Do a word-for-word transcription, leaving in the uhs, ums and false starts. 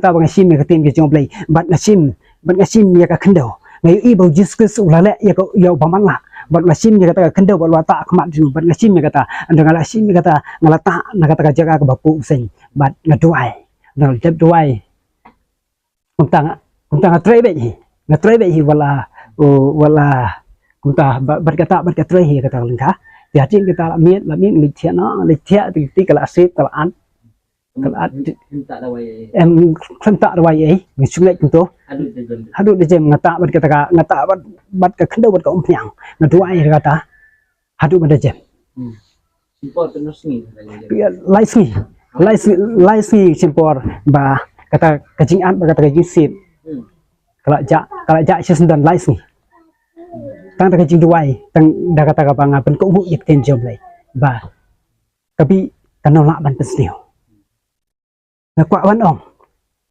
Kata ba nga shim ïa ka ktien ka jong U Blei, bad nga shim, bad nga shim ïa ka khyndew. Nga ïohi ba U Jisu Khrist u la leh ïa ka, ïa u bymman lah. Bad nga shim ïa kata ka khyndew bad u la tah ha khmat jong u, bad nga shim ïa kata. Hynrei nga la shim ïa kata, nga la tah na kata ka jaka kaba puh u seng. Bad nga duwai. Nga la dep duwai. Kumta nga, kumta nga trei beit hi. Nga trei beit hi wat la, wat la, kumta ba-, bad kata, bad ka trei hi kata ka lyngkha. Te hadien kata la miet, la miet, leit thiah noh, leit thiah, te, te ka la sep, ka la at. Ka la at. Em, khlem tah duwai ei, nga shu ngeit kumto. Haduh da jem nga tah bad kata ka, nga tah bad, bad ka khyndew bad ka umphniang. Nga duwai kata. Haduh ban da jem. Lai sngi. Lai sngi, lai sngi shim por ba kata ka jingat, ba kata ka jingsep. Ka la jah, ka la jah shisyndon lai sngi. Tang da ka jingduwai, tang da kata kaba nga pynkohnguh ïa ka ktien jong U Blei. Ba ka bih kan ym lah ban pynsniew. Nga kwah ban ong,